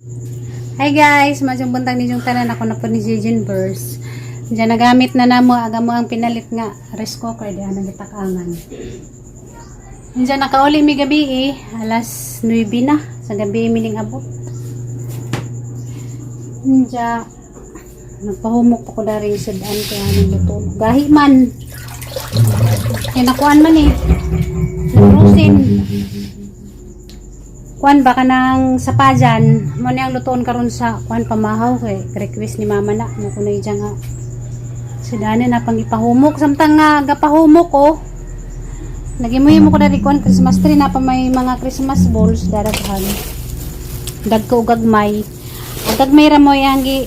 Hi guys, maayong buntag ninyong tanan. Ako na po ni Jejin Verse. Diyan nagamit na namo aga mo ang pinalit nga rice cooker diyan ang gitakangan. Diyan nakauli mi gabi eh, alas 9 na sa gabi mining abot. Diyan nagpahumok pa ko dari sudan kay anong luto. Gahi man. Kaya nakuan man eh. Nagrusin. Kuan ba kanang sapajan mo ni ang lutoon karon sa kuan pamahaw kay request ni mama na mo kuno diyan nga sudane na pang ipahumok samtang nga gapahumok ko nagimuhimo ko dari kuan Christmas tree na pa may mga Christmas balls daraghan dagko og gagmay ang gagmay ra mo yang gi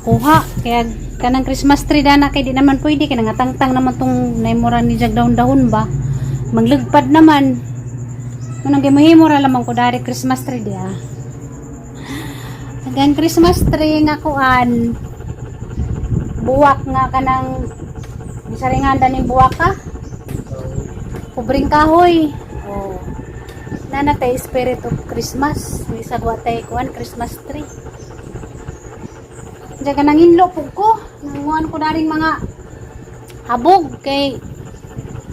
kuha kaya kanang Christmas tree dana kay di naman pwede kay nangatangtang naman tong naimura ni jag dahon-dahon ba manglugpad naman. Manang gimuhimo ra lamang ko dari Christmas tree di ah. Hanggang Christmas tree nga kuan. Buwak nga kanang gisaringan ning buwak ka. Pobreng kahoy. Oh. Nana tay spirit of Christmas. Bisag wa tay kuan Christmas tree. Diyan ka nang pug ko. Nanguan ko daring mga habog kay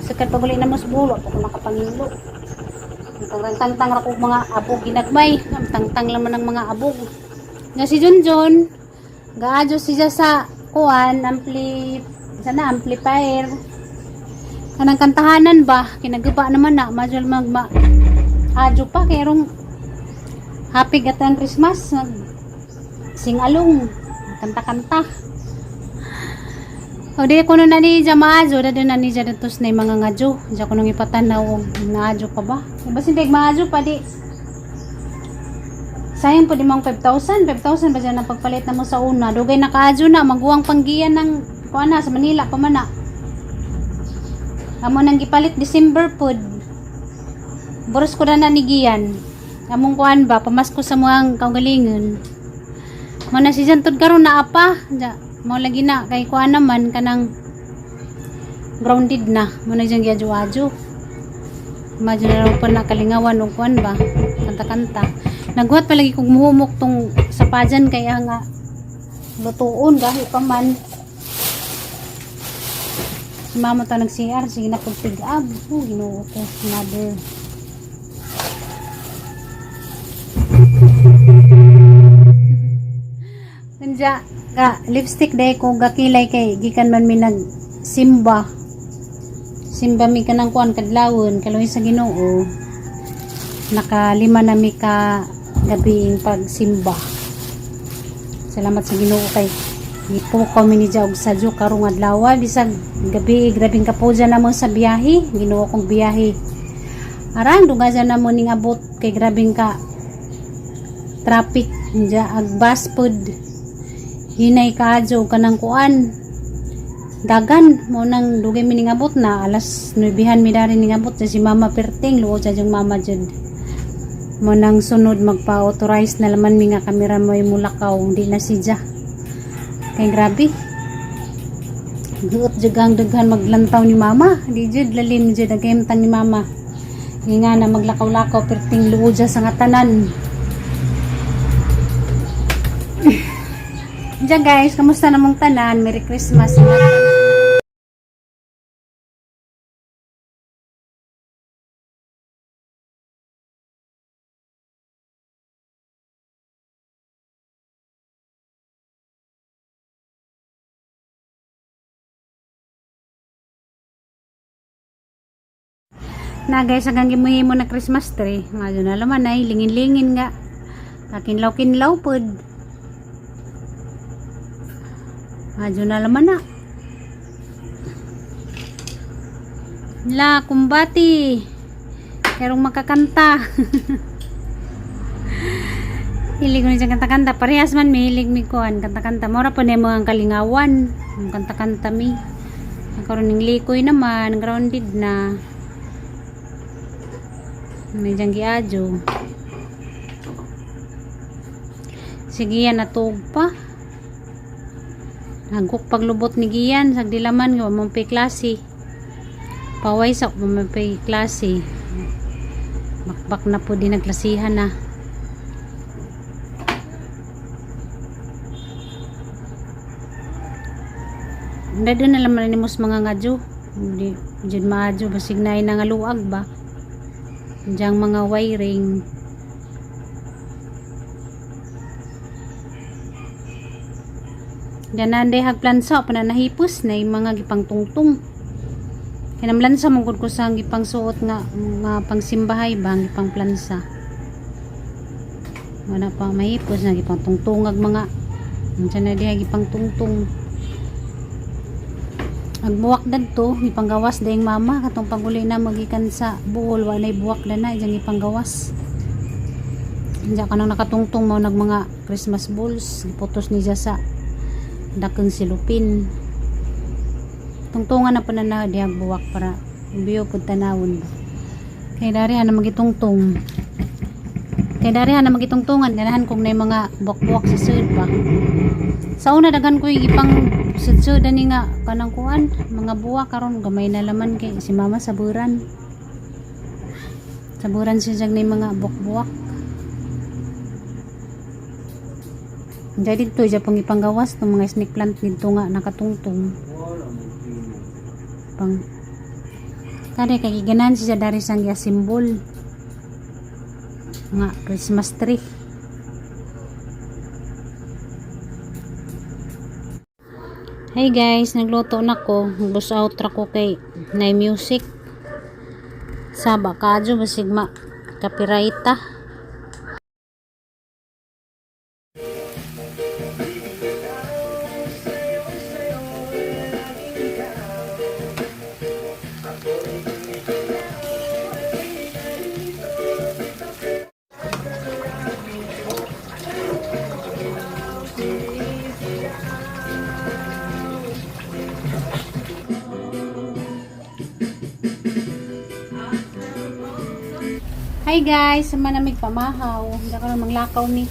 sakad paguli na mo sa bulo pa ko nakapanginlo. Tangtang ra kog mga abog ginagmay. Tangtang lang man ang mga abog. Nga si Junjun, gaadyo siya sa kuan ampli sana amplifier. Kanang kantahanan ba kinaguba naman na majol magma adyo pa kay rong happy gatan Christmas mag singalong kanta-kanta. O di ko na ni maajo, da na ni dito na mga ngadyo. Diya ko nang ipatanaw og ngadyo pa ba. Basin tig maajo pa di. Sayang po di mong 5,000, 5,000 ba dyan ang pagpalit na mo sa una. Dugay nakaadyo na, maguwang panggiyan ng kuan na sa Manila pa man na. Amo nang gipalit December pod. Boros ko na na ni Gian. Among kuan ba, pamasko sa mga kaugalingon. Mo na si Jantud karon na apa. Ja, mo lagi na kay kuan naman kanang grounded na. Mo na diyang giadyo-adyo. Imagine na raw pa na kalingawan og kuan ba. Kanta-kanta. Naghuwat palagi kog muhumok tong sapajan kaya nga lutuon gahi pa man. Si mama ta nag CR sige na pagpig-ab. Oh, Ginoo ko, mother. Kanja ka lipstick day ko gakilay kay gikan man mi nag simba. Simba mi kanang kuan kadlawon kaluoy sa Ginoo. Nakalima na mi ka gabiing pagsimba. Salamat sa Ginoo kay gipukaw mi ni og sadyo karong adlaw bisag gabi grabing kapoja na mo sa biyahe. Ginoo kong biyahe. Arang dugajan na mo ning abot kay grabing ka traffic dya ag bus pod hinay kaadyo kanang kuan dagan mo nang dugay mi ning abot na alas 9 mi dari ning abot si mama perting luod sa yung mama jud mo nang sunod magpa-authorize na laman mi nga kamera mo mulakaw di na siya kay grabe guot jud ang daghan maglantaw ni mama di jud lalim jud ang kahimtang ni mama nga na maglakaw-lakaw perting luod siya sa nga tanan. Diyan guys, kamusta namong tanan? Merry Christmas. Na guys, hanggang gimuhimo na Christmas tree. Nga na laman ay lingin-lingin nga. Kakinlaw-kinlaw pod. Adyo na laman na. La, kumbati. Kerong makakanta. Hilig ko niya kanta-kanta. Parehas man, may hilig mi kuan. Kanta-kanta. Mora po na yung mga kalingawan. Yung kanta-kanta mi. Nagkaroon ng likoy naman. Grounded na. May diyang giadyo. Sige yan, natuog pa. Nagkuk paglubot ni Gian sa dilaman nga mo pay klase. Paway sa mo pay klase. Bakbak na po din nagklasihan na. Dado na lang man nimo sa mga ngadyo. Hindi jud maadyo basig naay nga luag ba. Diyang mga wiring. Diyan na hagplansa pa na nahipos na yung mga gipangtungtong. Kinamlansa mong gud ko sa gipangsuot nga nga pangsimbahay ba ang gipangplansa. Wala pa mahipos na gipangtungtungag mga Diyan na diha gipangtungtong. Agbuwak dadto, gipanggawas dayeng mama katong paguli na magikan sa buhol wa nay buwak na na diyang gipanggawas. Diyan kanang nakatungtong mao nag mga Christmas balls, giputos niya sa dakeng silupin. Tungtungan na pa na na dihag buwak para biyo pud tanawon ba. Kay dari ana magitungtong. Kay dari ana magitungtungan ganahan kung nay mga buwak-buwak sa sud ba. Sa una daghan ko yung ipang sudsud ani nga kanang kuan mga buwak karon gamay na laman kay si mama saburan. Saburan siya jag nay mga buwak-buwak. Diyan dito siya pang ipanggawas ng mga snake plant dito nga nakatungtong. Pang Kare kay giganahan siya dari sang simbol nga Christmas tree. Hey guys, nagluto na ko. Bus out ra ko kay nay music. Saba kadyo basig ma copyright ta. Hi guys, sama na mig pamahaw. Hindi ko na manglakaw ni.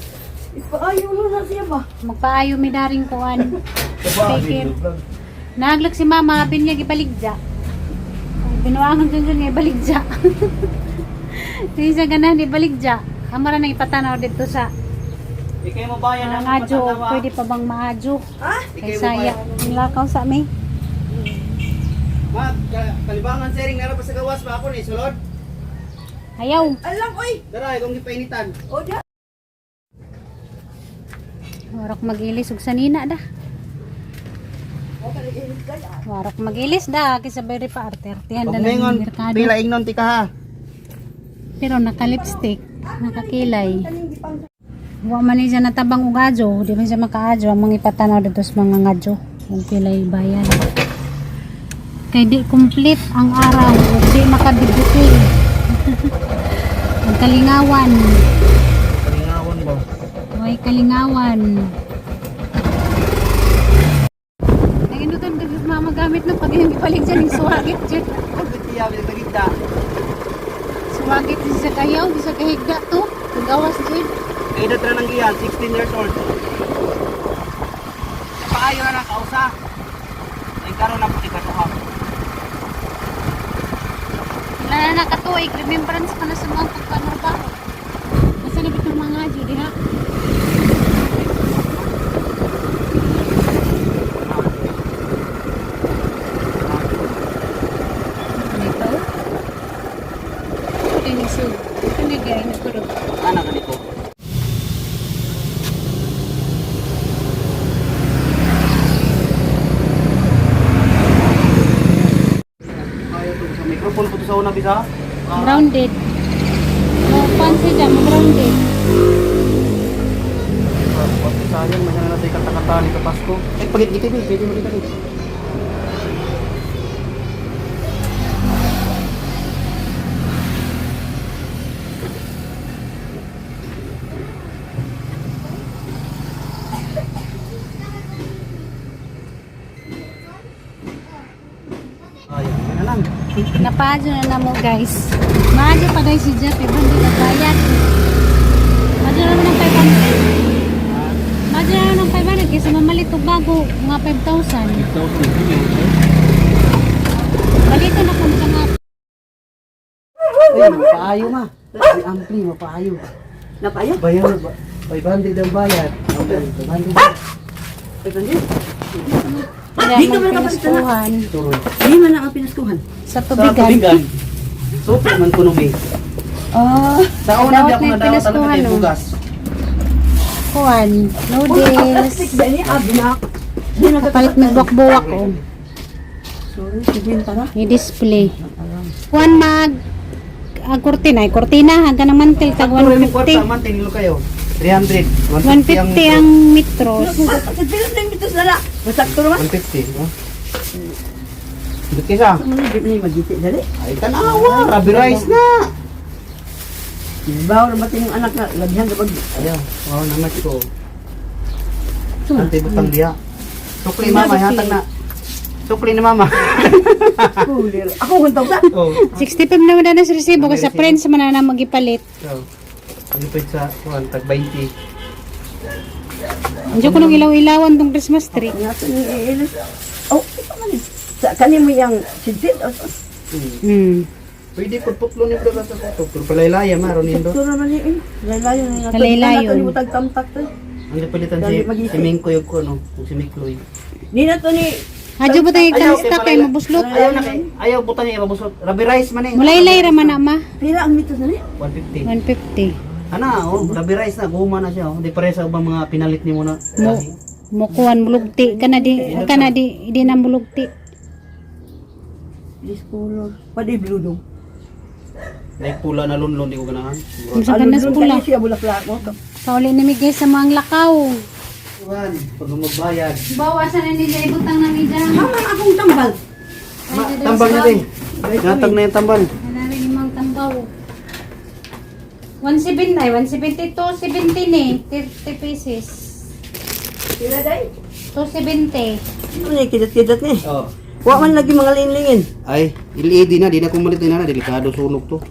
Ipaayo mo na siya ba? Magpaayo mi daring kuan. Speaker. Naglag si mama, binya gibaligja. Binuangan dun dun nga ibaligja. Di siya ganahan ibaligja. Amara nang ipatanaw dito sa Ikay mo bayan ang adyo. patatawa. Pwede pa bang maadyo? Ha? Kay saya. Lakaw sa mi. Ma, kalibangan sering nara pa sa gawas ba ako ni sulod. Ayaw. Alam, oy! Dara akong gipainitan. O, diya. Warok magilis ug sanina da. O, kaliinit ka yan. Warok magilis da kaysa bayri pa arte-artehan da lang Pag ang merkado. pila ingnon ti ka ha. Pero naka-lipstick, nakakilay. Wa man ni siya natabang og adyo, di man siya makaadyo ang mga ipatanaw dito sa mga ngadyo ug pilay bayan. Kay di complete ang araw ug di makabidyoke. Ang kalingawan, Kalingawan ba? way kalingawan. Naginutan ka mama gamit ng pag iyang ipalig dyan, yung suwagit dyan. Pagkit iya bilang nagigda. Suwagit din sa kayaw, di sa kahigda to. Ang gawas dyan. Edad ra nang giyan, 16 years old. Paayo na lang kausa. Ay karon na puti katuha. Wala na nakatuig, remembrance pa na sa mga pagpanurbaho. Basta na bitong mga adyo, diha. Dito? Tinisod. Ito na gaya na kuro. Ana ka dito. Ayaw to sa microphone ko to sa una bisa. Ah, Grounded. Oh, pansi dyan, grounded. Pati sayang, may na natin kanta-kanta ni Pasko. Ay, pagit dito, eh. Pwede mo dito. Eh. Ayan, yan na lang. Napaadyo na na mo guys. Maadyo pa guys si Jeff, iba hindi nagbayad. Maadyo na naman ng 500. Maadyo na naman ng 500 kaysa mamalit og bago mga 5,000. Balito na kung sa mga Ay, mapaayo ma. Ay, ampli, mapaayo. Napaayo? Bayan, 500 ang bayad. 500. Ay, bandit. Kaya Di ka man kapalit na. pinaskuhan. Turoy. Di man ang pinaskuhan. Sa Sa tubigan. tubigan. Super man kuno mi. Ah. Sa una Dawat di ako na yung nadawat talaga pinaskuhan, kay no? bugas. Kuan, noodles. Plastic ba ni abi na? Di na Kapalit may buwak-buwak oh. Sorry, sige para. Ni-display. Kuan mag ang kurtina, ay kurtina hanggang ng mantel tag Turoy mo kwarta 150. man tinilo kayo. 300. 150 ang metros. Sa pila na yung bitos na na. Masakto naman. 150, oh. Dito kaysa. Ano di na yung magiti dali? Ay tanawa, rabi rice na. Bawo na yung anak na lagyan ka pag Ayaw, wow naman ko. Ante butang diya. Sukli mama, hatag na. Sukli na mama. kulir. Ako kung tawag sa. Oh. 65 naman na sa resibo kasi sa friends man na magipalit. So, ano pa sa kuan tag 20. Andiyo ko nung ilaw-ilawan tong Christmas tree. Nga to ni Ilis. Oh, ito man ni. Sa kani mo yang sidsid. Pwede pud putlo ni bro sa kuto. Pero palaylaya ma ron nindo. Sakto naman ni. Laylayon na nga. Laylayon. Ito tamtak to. Ang gipalitan si Dali mag-isip. si Mingkoy og kuno, ug si Mikloy. Ni na to ni Adyo ba tayo Ayaw, kalista kay mabuslot? Ayaw na kay ayaw butan niya ipabuslot. Rabi rice man eh. Mulaylay ra man na ma. pila ang mitos na ni. 150. 150. Ana, oh, rabi rice na guma na siya oh. Di pare sa ubang mga pinalit nimo na. Mo mo kuan mulugti kana di di na mulugti. This color. Pwede blue dong. Like pula na lunlon di ko ganahan. Unsa ka nas pula? Kani siya bulaklak mo. Pauli na mi guys sa mga lakaw. Kuan, pag magbayad. Bawasan na nila ibutang na mi dyan. Tama ang akong tambal. Ma, tambal na din. Natag na yung tambal. Hanapin limang tambaw. 170 ay 172, 17 eh. 30 pieces. Pila day? 270. Ano ni kidat-kidat ni? Oh. Wa man lagi mga linlingin. Ay, LED na, di na kumalit na na, delikado sunog to.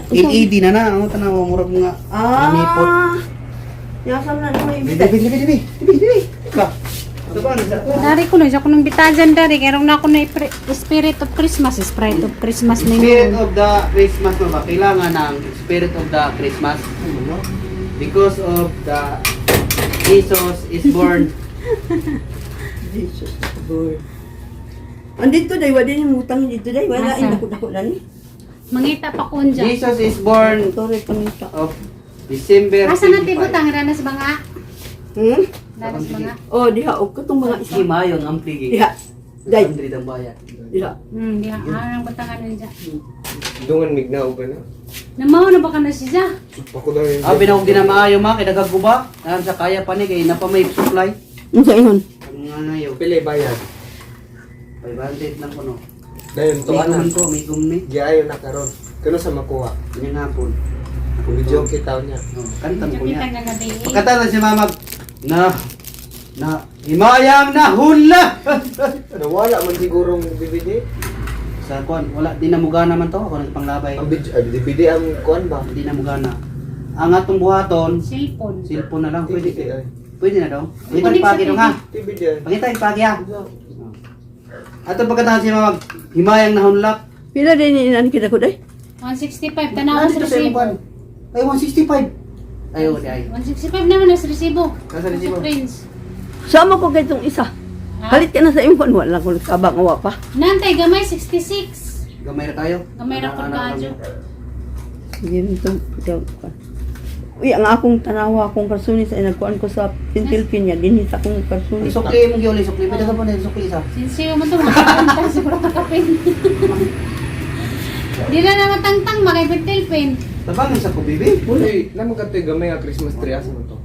LED na na, ang tanaw murag mga manipot. Ah. Yasam na mo Dibi, ibigay. dibi, dibi, dibi, dibi. Ka. Ito ba, nasa ko? Dari ko na, siya ko nung bitajan dari. Kaya na ako na spirit of Christmas. Spirit of Christmas na Spirit yun. of the Christmas na ba? Kailangan ng Spirit of the Christmas. Because of the Jesus is born. Jesus Lord. Andito day, wa din yung utang dito day. Wala Asa? ay dako-dako na ni. Mangita pa ko dyan. Jesus is born Tore pangita. of December Asa na 25. tibutang? Ranas ba nga? Hmm? Ranas ba nga? Oh, diha og katong mga isa. Sige, maayo ang ampli. Diha. Day. 100 ang bayad. Diha. Di arang batangan na dyan. Dungan mignaw ba na? Namaw na ba ka na siya? Ako daw yung... Ah, binawag din na maayo ma, kay nagaguba. Naan sa kaya pa ni, kay napa may supply. Unsa ingon? Ang nga ngayo, Pili bayad. 500 lang ko no. Dayon to May ana. guman ko, may gummi. Giayo na karon. Kuno sa makuha. Ganyan hapon. Video kita niya. Oh, kantang ko Kita niya. nga gabi. Pagkata na si mama, na, na, himayang na hula! Nawala man siguro ang DVD. Sa kuan, wala, di na mugana man to. Ako nagpanglabay. Ang video, ay, DVD ang kuan ba? Di na mugana. Ang atong buhaton, Cellphone. cellphone na lang. Pwede, DVD ay. pwede na daw. Pwede Kunin yung sa pagi dong ha. DVD ay. Pangita yung pagi ha. Ato pagkatahan si mama, himayang na hunlak. Pila din ni inan kita ko day? 165, tanawa sa Nandito sa imong resibo. kuan. Ay, 165. Ay, oh, di ay. 165 naman nasa resibo. Nasa resibo. Sa Prince. Sama ko kay itong isa. Halit ka na sa imong kuan wala ko kabang wa pa. Nantay, gamay 66. Gamay ra kayo. Gamay ra pud kayo. Sige nito. Uy, ang akong tanawa, akong karsuni sa inagkuan ko sa pintilpin niya, dinhi sa akong karsuni. Sukli mong giuli, sukli. Pwede ka pa na sukli isa. Sinsiyo mo ito, makakanta siguro kakapin. Di na naman tangtang, makipintilpin. Tabangan sa ko, bibi. Uy, namo ka to'y gamay nga Christmas tree asa man to.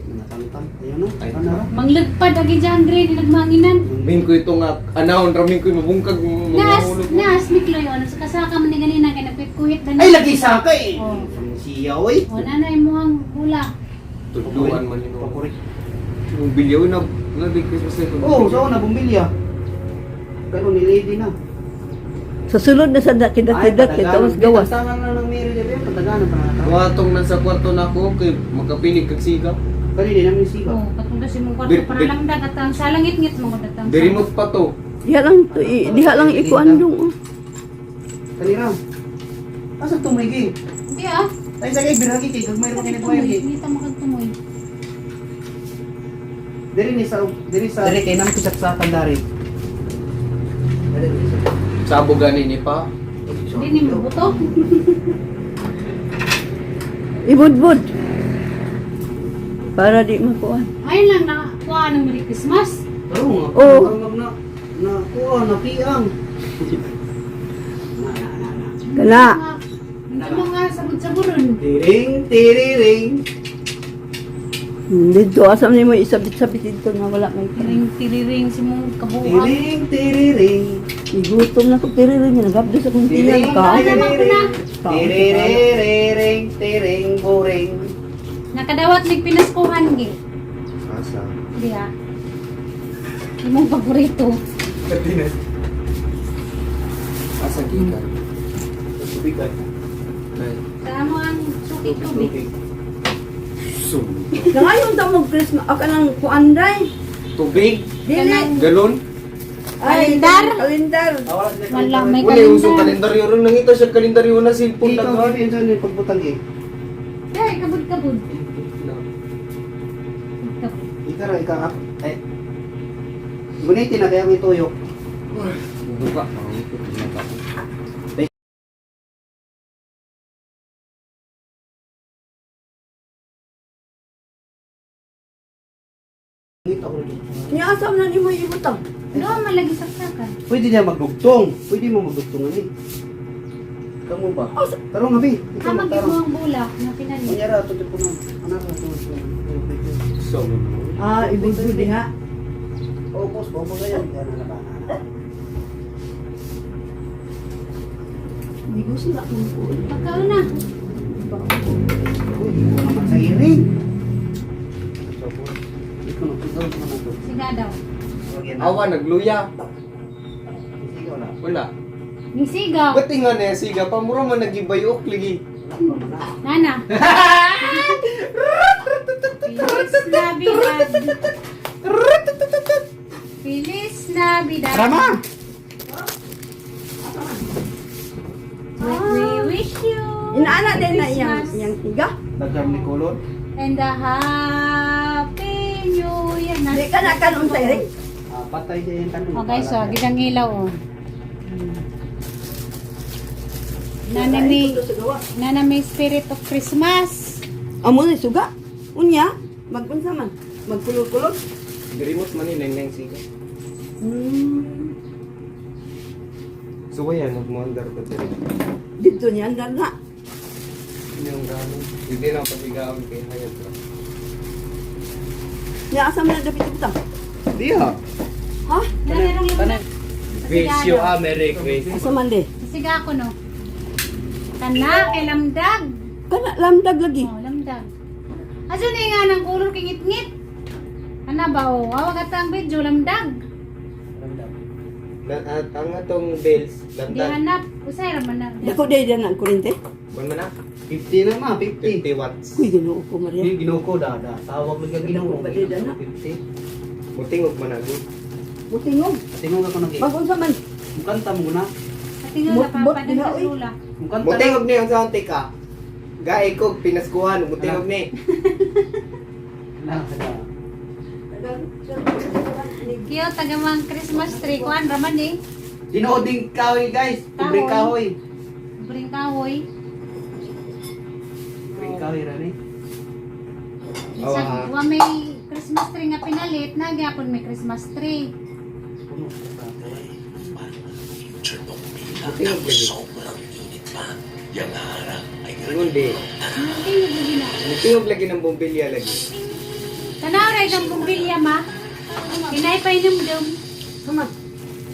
Natangtang. Ayun no. Ay, Ano ra? Manglagpad agi dyan, Andre, di nagmanginan. Min ko ito nga anahon ramin ko mabungkag Naas, mahulog. naas, Mikloy, ano, sa kasaka man ni ganina, kaya nagpikuhit na Ay, lagi sa kay. Oh. Siya, oy. O, nanay mo ang hula. Tudluan man yun. Pakurik. Bumbilya na na di Christmas tree. Oh, so na bumbilya. Pero ni lady na. Sa sulod na sa kidat-kidat kay tawas gawas. Tangan na ng Mary Lebe, pataganan pa na ta. Mga tong nasa kwarto na ako kay makapinig kag siga. Kani di namin siga. O, katong si mong kwarto para lang dagat ang salangit-ngit mo datang. Dirimot pa to. Diha lang to, diha lang ikuan dong. Oh. Kani ra. Asa tumigi? Hindi ah. Ay sige, biragi kay gagmay ra kini Tumoy, buhay. hindi ta makagtumoy. Diri ni sa diri sa Diri kay nang pisaksakan dari. Diri ni sa. Sabo gani ni pa. Di ni mo buto. Ibudbud. Para di makuan. Ayun lang na kuha ng Merry Christmas. Pero nga, Oo. oh. Na na kuha na piang. Na na na na. Kana. Mga mga sabon-sabonon. Tiring tiriring. Dito asam nimo isabit-sabit dito nga wala may Tiring tiriring si mong kabuang. Tiring tiriring. Igutom na ko tiririn niya nagabdo sa kong Tiring tiyan ka. tiriring. Tiririring tiring boring. Nakadawat mig pinaskuhan gi. Asa? Diha. Imong paborito. Asa gikan? Tubigan. Ay. Sa amo ang suki tubig. Sum. Nangayon ta mo Christmas ah, kanang kuan day. Tubig? Dili. Galon? Ay, Kalendar? Kalendar. Ah, wala sila Wala may Wala yung usong kalendar. kalendaryo ron. Nangita siya kalendaryo na cellphone Dito, daghan. dito yun yung pagbutang eh. Dai kabud-kabud. Kabud. Ika ra, ika ka. Eh. Gunitin na kaya may tuyok. Buka. Pangikot na ba? Dito ako dito. Nya asam na nimo ibutang. Doon man lagi saksakan. Pwede niya magdugtong. Pwede mo magdugtong ani. Kamu ba? Tarong nga bi. Ikaw Tama gyud magtarong. mo ang bulak na pinalit. Kunyara ato tipo nun. Ano ka to? So, Ah, ibudbud diha. Oo, boss, ba mo ganyan? Yan na ba? Di gusto na akong kuan. Pagkaon na. Uy, ikaw naman sa iring. Ikaw na, ikaw naman to. Siga daw. Huwag yan. Awa, nagluya. Sige, wala. Wala. Ning sigaw. Ba't nga na siga pa? Mura man nagibayok lagi. Wala pa man na. Nana. Feliz Navidad. Feliz Navidad. Rama! We wish you Inaana din na iyang Christmas iyang tiga. Dagam ni Kulon. and a happy new year. Di ka na kanon sa iring. Ah, patay siya yung tanong. Oh guys, oh, gidang ilaw oh. Nana may, nana may spirit of Christmas. Amo ni suga. Unya, magunsa man. Magkulog-kulog. Dirimot man ni neng siga. So kaya nagmuandar ba diri? Dito niya andar na. Ano yung gano'n? Hindi lang pasigaon kay hayag ra. Nya asa man na dapat ibutang. Di ha. Ha? Nana rong Tanan. Wish you a Merry Christmas. Asa man de? Siga ako no. Kana kay lamdag. Kana lamdag lagi. Oh, lamdag. Aso na nga ng kulor kay ngit-ngit. Ana ba oh, awag at ang video lamdag. Na, at ang atong bills, Di lamdag. hanap, usay ra man na. Dako day dan ang kurente. Kuan man na? 50 na ma, 50. 50 watts. Kuy Ginoo ko Maria. Hindi ginoo ko da da. Tawag mo kang ginoo. Dako ba di da na? 50. Mutingog man agad. Mutingog. Tingog ako nag. Magunsa man. Mukanta mo na. Ati nga Mot-bot napapadang diha, sa oy. lula. Mukanta. Mutingog ni ang sound ka. Gae kog pinaskuhan, mutingog ni. Na. Na. Kiyo taga mga Christmas tree kuan ra man eh. Ginoo ding kahoy guys. Pobreng kahoy. Bring kahoy. Pobreng kahoy ra ni. Bisag Awa. wa may Christmas tree nga pinalit na gyapon may Christmas tree. Puno sa kahoy. Mutingog lagi. Ingon di. Tingog lagi na. Mutingog lagi ng bombilya lagi. Tanaw ra itong bumbilya ma. Kinay pa inumdum. Sama.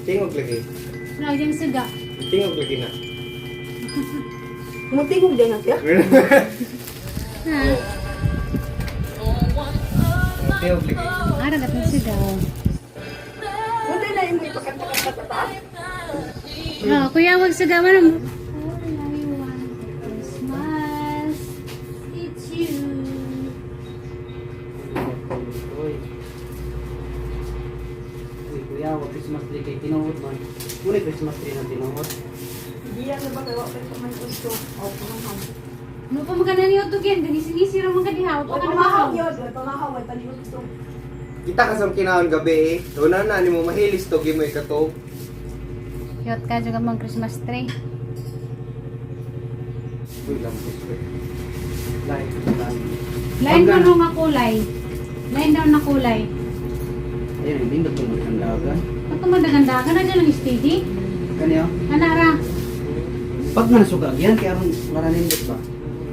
Tingog lagi. Na yung suga. Tingog lagi na. Mutingog din na siya. Ha. Tingog lagi. Ara gatong suga. oh. Unsa na imo ipakanta-kanta sa taas? Oh, kuya wag suga man. All I want for Christmas it's you. Uy. Uy, kuya, wa Christmas tree kay tinuod man. Muna Christmas tree na tinuod. Diyan na ba kayo kay paman gusto? O pamahaw. Ano pa magana niyo to gen? Ganisi-ngisi ra man ka diha. Wa Oy pa ka pamahaw namahaw. yun, oy pamahaw ay paniudto. Kita ka sa kinaon gabi eh. Una na nimo mahilis to gimo ikatog. Cute ka juga mong Christmas tree. Uy, lampos ko. Light, light. Lain mo no nga kulay. Lain daw na kulay. Ayun, hindi na ito magkandagan. Ba't tumadagandagan na dyan ang steady? Kaniyo? Anara. Pag nga nasugag yan, kaya aron maranindot ba?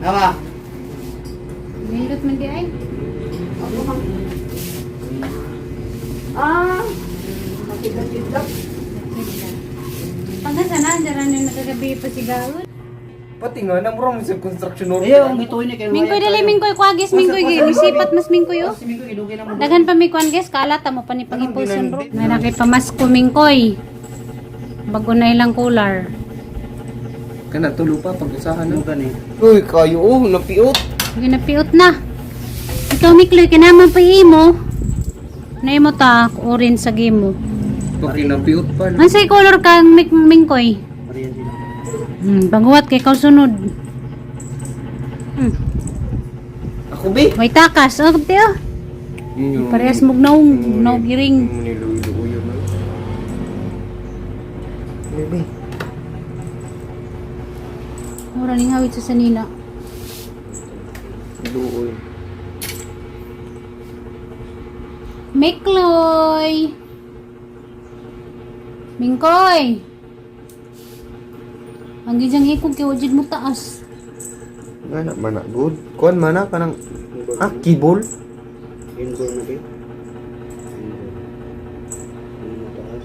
Awa! Nindot man di ay. Ah! Makita-kita. Pagkasana, dyan na nagkagabi pa si Gaon. Pati nga na mura mo sa construction worker. Ayaw, ang ituin niya kayo. Mingkoy dali, mingkoy kwagis, mingkoy gi. Misipat mas mingkoy oh. Si Mingkoy, ilugin na mo. Daghan pa mi kuan guys, kalata mo pa ni pangipulson ro. May nakay pamasko mingkoy. Bago na ilang kular. Kana tulo pa pag-usahan Ano gani? Uy, kayo oh, napiot. Ginapiot na. Ikaw Mikloy, kinaman pa imo. Naimo ta orange sa gimo. Pag napiot pa. Unsay color kang mingkoy? Pariyan sila. Banguwat kay ikaw sunod. Ako be. May takas. Oh, tiyo. Parehas mong naong, naong giring. Niluyo man. Bebe. Mura ning hawit sa sanina. Luoy. Mikloy! Mingkoy! Ang gijang ikog kay wajid mo taas. Mana mana good. Kuan mana kanang ah kibol. Indoor na kayo. Indoor. Ano mataas?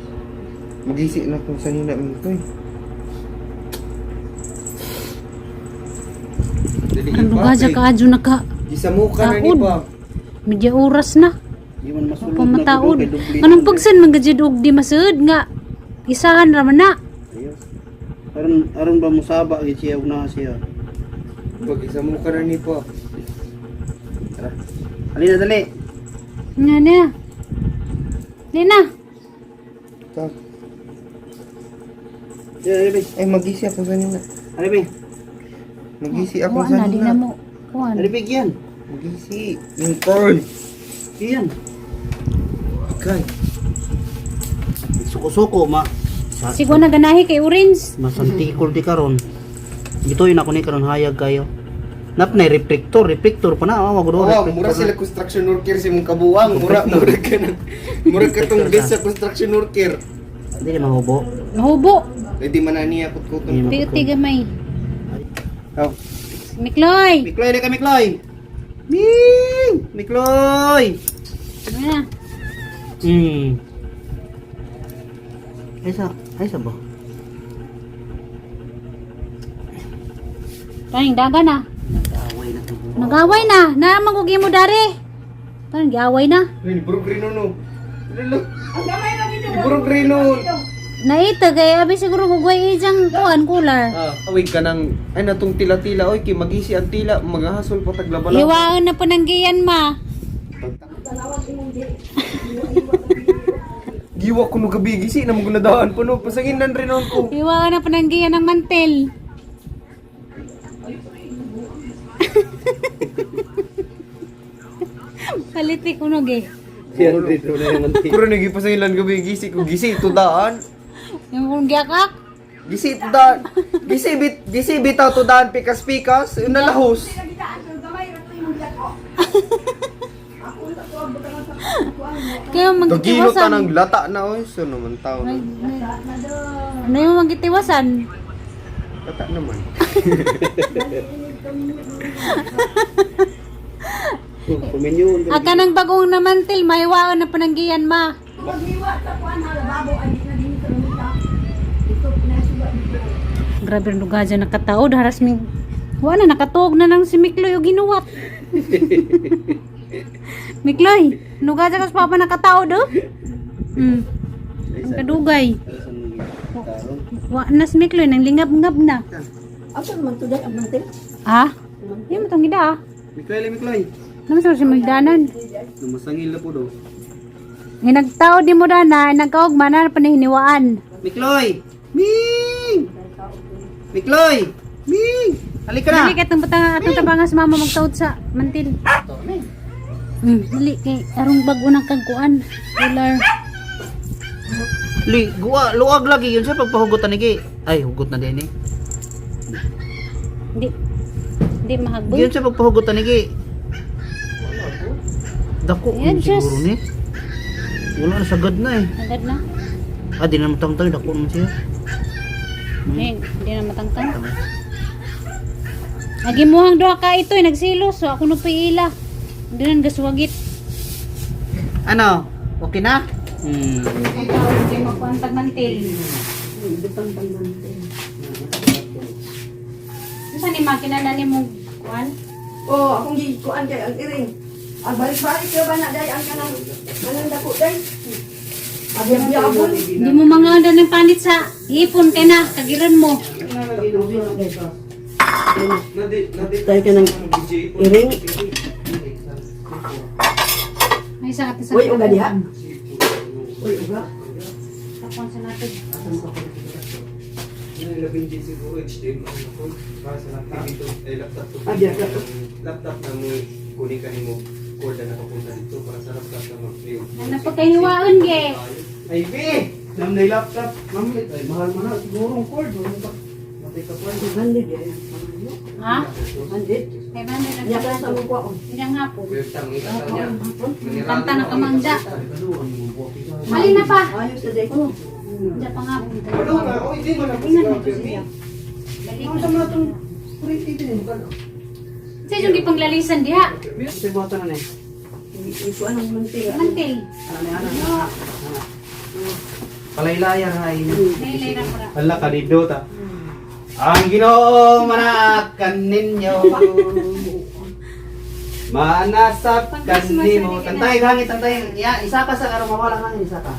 Magisi na kung sanina mingkoy. Dali Ang lugar ka adyo na ka. Gisamuka na ni Taon. pa. Medya oras na. Di man masulod na Pamataod. kay dubli. Anong pagsan man gajid og di masud nga. Isahan ra man na. Ayos. Aron aron ba musaba gid siya ug naa siya. Pag gisamuka na ni pa. Tara. Alina dali. Nga na. Di na. Tag. Dali be. Ay magisi ako sanina. Ali be. Magisi ako Wa na di sanina. na mo. Kuan. Ali be gian. Magisi. Mingkoy. Iyan. Kay. Suko-suko ma. Sa, Siguro na ganahi kay orange. masantikol di karon. Gituin ako ni karon hayag kayo. Nap na reflector, reflector pa na. Oh, wag Oh, mura sila construction worker sa imong kabuang. Mura mura ka na. Mura ka tong best sa construction worker. Dili mahubo. Nahubo. Ay di man na niya kutkuton. Piuti gamay. Oh. Mikloy. Mikloy na ka Mikloy. Ming! Mikloy. Ano na? Ay sa ba? Taning daga na. Nag-away na to. Nag-away na. Naman mo dari. Parang giaway na. Ay, bro green no. Lalo. Bro green no. Naita kay abi siguro gugway ijang kuan kular. Ah, awig ka ng ay natong tila-tila oy kay magisi ang tila mga hasol pa taglabala. Hiwaon na po ng giyan ma. Giwa ko no gabi gisi na magunadaan pa no pasangin nan rin ko. Hiwaon na po ng giyan ng mantel. Palitik unog eh. Yan dito na yung mantik. Kuro nagi pasangilan gabi gisi ko gisi ito daan. Yung kung giyakak. Gisi ito daan. Gisi bit gisi bitaw to daan pikas-pikas yun nalahos. Kaya Dagilo magkitiwasan. ta ng lata na oy so naman tao. na. Ano yung magkitiwasan? Lata naman. Puminyo. Aka ng bagong na mantel, mahiwaon na po ng giyan ma. Grabe rin lugar dyan nakataod. Haras mi... Wala na, nakatuog na lang si Mikloy o ginuwat. Mikloy, lugar dyan kas papa nakataod oh. Ang kadugay. Wa na si Mikloy, nang lingab-ngab na. Asa naman to ang mantel? Ah? Hindi mo itong gida ah. Mikloy, Mikloy. Naman sa si Magdanan. Lumasangil na po do. Nga nagtaod di mo dana, nagkaugma na panihiniwaan. Mikloy! Ming! Mikloy! Ming! Halika na! Dali kay itong batang atong tabangas mama magtaod sa mantil. Ming! Dali kay arong bag-o ng kagkuan. Ruler. Li, guwa, luwag lagi yun siya pagpahugot ni gi. Ay, hugot na din eh. Di di mahagboy. Yun siya pagpahugot ni gi. Dako Ayan, yun siguro Diyos. ni. Wala na sagad na eh. Agad na. Ah, di na matangtang, dako naman siya. Eh, di na matangtang. Agi muhang duha ka ito, eh, nagsilos. So ako nagpiila. Hindi na gaswagit. Ano? Okay na? Ikaw, hindi magkuhan tagmantil. Bitang pagmantil. Unsa ni makina na ni mong kuan? Oh, akong gikuan kay ang iring. Ah, balik-balik ka ba na day ang kanang kanang dako day? Abiyab-yabon. Hindi mo mga ng panit sa ipon kay na, kagiran mo. Tayo ka ng iring. May isa ka sa Uy, uga diha. Uy, uga. Sa sa natin. Ah, diha ka. Laptop na mo kunin ka nimo cord na nakapunta dito para sa laptop na mag-play. Ano pa kahiwaon ge? Ay, be! Nam na laptop. Ma'am, ay mahal man na siguro ang cord. Wala pa. Matay ka pa. 100 diha. Ha? 100. Kay ba na Niya ka sa mong kuwaon. Hindi nga po. Website ang ikasal niya. Kanta na kamangda. Mali na pa. Ayos sa day ko. Hindi pa nga po. Wala nga, oh, hindi man ako Ingat mo siguro. siya. Balik. Ano sa mga itong kuryente din? Sa yung gipanglalisan diha. Sa buhatan na eh. Ikuan ang mantiga. Mantil. Ano, ano, ano. Palaylayan ay. Laylay ra pura. Hala, kalido ta. Ang Ginoo manakan ninyo. Manasap kanimo. Tantay hangin, tantay. Ya, isa ka sa aron mawala hangin, isa ka.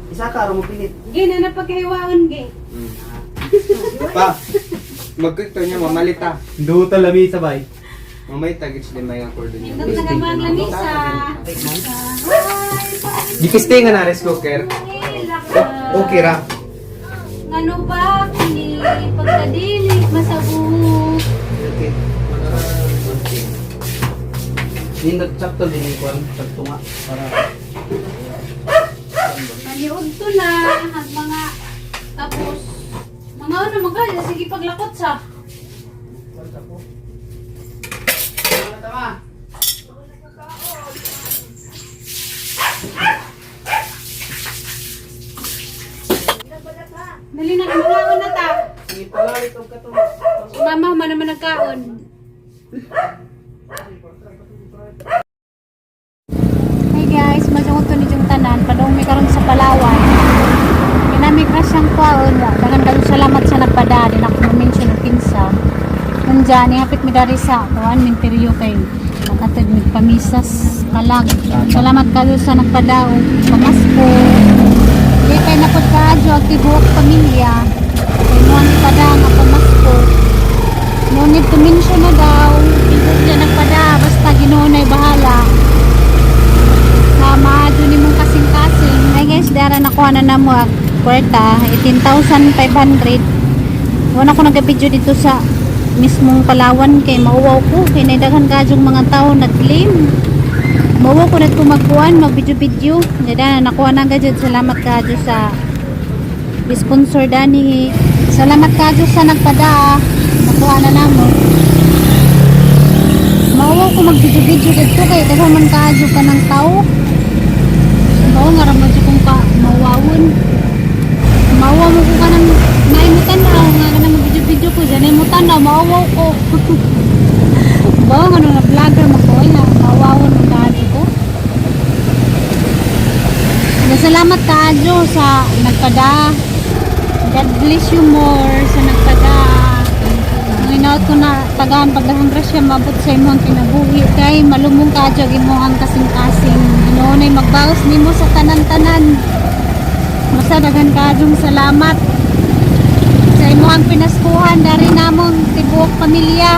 Isa ka aron mopilit. Ge na napagkahiwaon ge. Pa, magkito niya, mamalita. Duta lami sabay. Mamay tagits din may ang cord niya. Nindot na gamang lamisa. Gikiste nga na rice cooker. Okay ra. Ngano ba kini pagkadili masabuk. Okay. Nindot sakto din yung kuwan, sakto nga para Paniud to na ang mga tapos mga ano magkaya sige paglakot sa. Tama. Dali na mga na ta. Sige palalit og katong. Si mama man naman nagkaon. Hi guys, masungot to ni yung tanan. Padung mi karon sa Palawan. Kinami crush ang kwaon. Dagan dagan salamat sa nagpada. Di na ako mention og kinsa. Nandyan, hapit mi dari sa kuan minteryo kay makatid mig pamisas kalag. Salamat kayo sa nagpada og pamasko. Di kay napod kaadyo ang tibuok pamilya. Kay mo ang pada nga pamasko. No need to mention na daw. Pinto dyan nagpada. Basta Ginoo na'y bahala. Sa maadyo ni mong kasing-kasing. Ay guys, dara nakuha na namo ang kwarta. 18,500. Wala ko nag-video dito sa mismong Palawan kay mauwaw ko. Kay naidaghan kadyong mga tao nag-claim. Mauwaw ko na ito magkuhan, mag-video-video. Dada, nakuha na agad. Salamat kadyo sa sponsor dani. Salamat kadyo sa nagpada. Nakuha na namo. Mauwaw ko mag-video-video dito kay daghan man kaadyo ka ng tao. Mao nga ra man jud kung ka mawawon. Mauwaw mo ko kanang naimutan na nga kanang mag-video-video ko dyan naimutan na mauwaw ko. Bao nga nung na vlogger mo ko na mawawon mo kaadyo ko. Salamat kaadyo sa nagpada. God bless you more sa nagpada. Ang inaot ko na tagaan pagdahang grasya mabot sa imong kinabuhi kay malumong ka jud imong ang kasing-kasing. Ginoo nay magbaos nimo sa tanan-tanan. Basta daghan kadyong salamat sa imong pinaskuhan dari namong tibuok pamilya.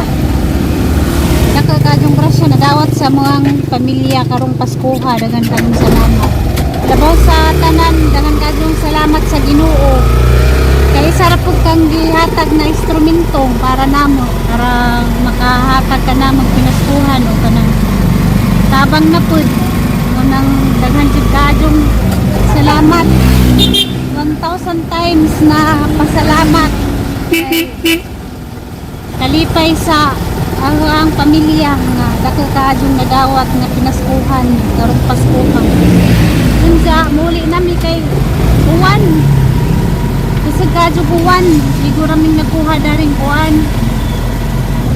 Dako kadyong grasya nadawat sa mga pamilya karong Paskuha daghan kayong salamat. Labaw sa tanan daghan kadyong salamat sa Ginoo. Kay sarap pud kang gihatag na instrumento para namo, para makahatag ka na magpinaskuhan o kanang Tabang na pud. Munang daghan jud kaayong salamat. 1,000 times na pasalamat. Kay kalipay sa ang pamilya nga dako kaayong nadawat nga pinaskuhan karong Paskuhan. Unsa muli nami kay uwan. Kasi kadyo buwan, siguro raming nakuha daring buwan.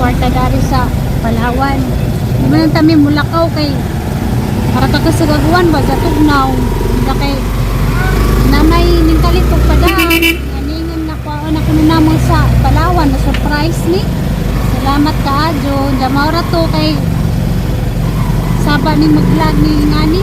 Kwarta dari sa Palawan. Di man lang kami mulakaw kay para ka sa gaguan ba sa tugnaw. Hindi kay nanay ning kalitok pa daan. Aningan na ko na kuno namo sa Palawan na surprise ni. Salamat kaadyo. Jamaw ra to kay saba ni mag-vlog ni ngani.